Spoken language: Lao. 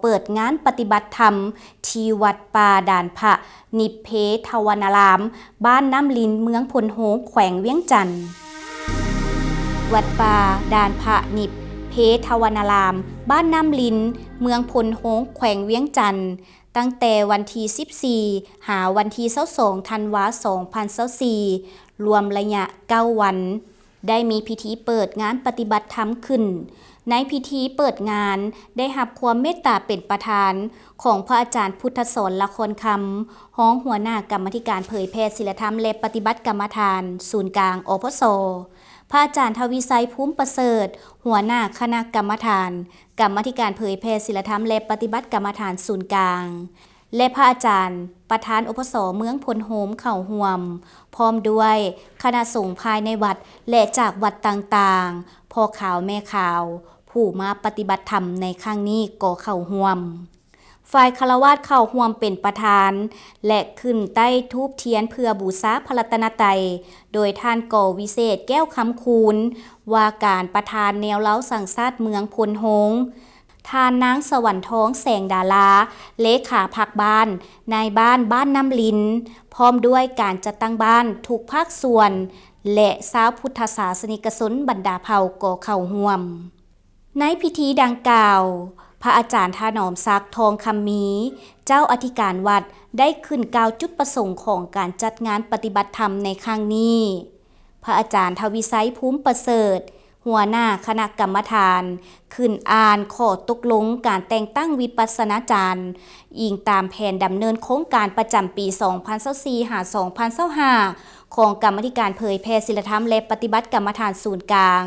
ເປີດງານປະຕິບັດທຳທີ່ວັດປ່າດານພະນິບເພທະວະນາລາມ ບ້ານນ້ຳລິນ ເມືອງໂພນໂຮງ ແຂວງວຽງຈັນ. ວັດປ່າດານພະນິບເພທະວະນາລາມ ບ້ານນ້ຳລິນ ເມືອງໂພນໂຮງ ແຂວງວຽງຈັນ ຕັ້ງແຕ່ວັນທີສິບສີ່ ຫາວັນທີຊາວສອງ ທັນວາ ສອງພັນຊາວສີ່ ລວມໄລຍະເກົ້າວັນ ໄດ້ມີພິທີເປີດງານປະຕິບັດທຳຂຶ້ນ. ໃນພິທີເປີດງານ ໄດ້ຮັບຄວາມເມດຕາເປັນປະທານຂອງພະອາຈານພຸດທະສອນ ລະຄອນຄຳ ຮອງຫົວໜ້າກຳມາທິການເຜີຍແຜ່ສິລະທຳ ແລະ ປະຕິບັດກຳມະຖານສູນກາງ ອພສ, ພະອາຈານ ທະວີໄຊ ພູມປະເສີດ ຫົວໜ້າຄະນະກຳມະຖານກຳມາທິການເຜີຍແຜ່ສິລະທຳ ແລະ ປະຕິບັດກຳມະຖານສູນກາງ ແລະ ພະອາຈານປະທານ ອພສ ເມືອງໂພນໂຮງ ເຂົ້າຮ່ວມ, ພ້ອມດ້ວຍຄະນະສົງພາຍໃນວັດ ແລະ ຈາກວັດຕ່າງໆ, ພໍ່ຂາວແມ່ຂາວ ຜູ້ມາປະຕິບັດທຳໃນຄັ້ງນີ້ກໍເຂົ້າຮ່ວມ. ຝ່າຍຄາລະວາດເຂົ້າຮ່ວມເປັນປະທານ ແລະ ຂຶ້ນໄຕ້ທູບທຽນເພື່ອບູຊາພະລັດຕະນະໄຕ ໂດຍທ່ານ ກ.ວິເສດ ແກ້ວຄຳຄູນ ວ່າການປະທານແນວລາວສ້າງຊາດເມືອງໂພນໂຮງ, ທ່ານນາງ ສະຫວັນທອງ ແສງດາລາ ເລຂາພັກບ້ານ, ນາຍບ້ານບ້ານນ້ຳລິນ ພ້ອມດ້ວຍການຈັດຕັ້ງບ້ານທຸກພາກສ່ວນ ແລະ ຊາວພຸດທະສາສະນິກະຊົນບັນດາເຜົ່າກໍເຂົ້າຮ່ວມ. ໃນພິທີດັ່ງກ່າວ, ພະອາຈານ ຖະໜອມສັກ ທອງຄຳມີ ເຈົ້າອະທິການວັດ ໄດ້ຂຶ້ນກ່າວຈຸດປະສົງຂອງການຈັດງານປະຕິບັດທຳໃນຄັ້ງນີ້. ພະອາຈານ ທະວີໄຊ ພູມປະເສີດ ຫົວໜ້າຄະນະກຳມະຖານ ຂຶ້ນອ່ານຂໍ້ຕົກລົງການແຕ່ງຕັ້ງວິປັດສະນາຈານ ອີງຕາມແຜນດຳເນີນໂຄງການປະຈຳປີ ສອງພັນຊາວສີ່ ຫາ ສອງພັນຊາວຫ້າ ຂອງກຳມາທິການເຜີຍແຜ່ສິລະທຳ ແລະ ປະຕິບັດກຳມະຖານສູນກາງ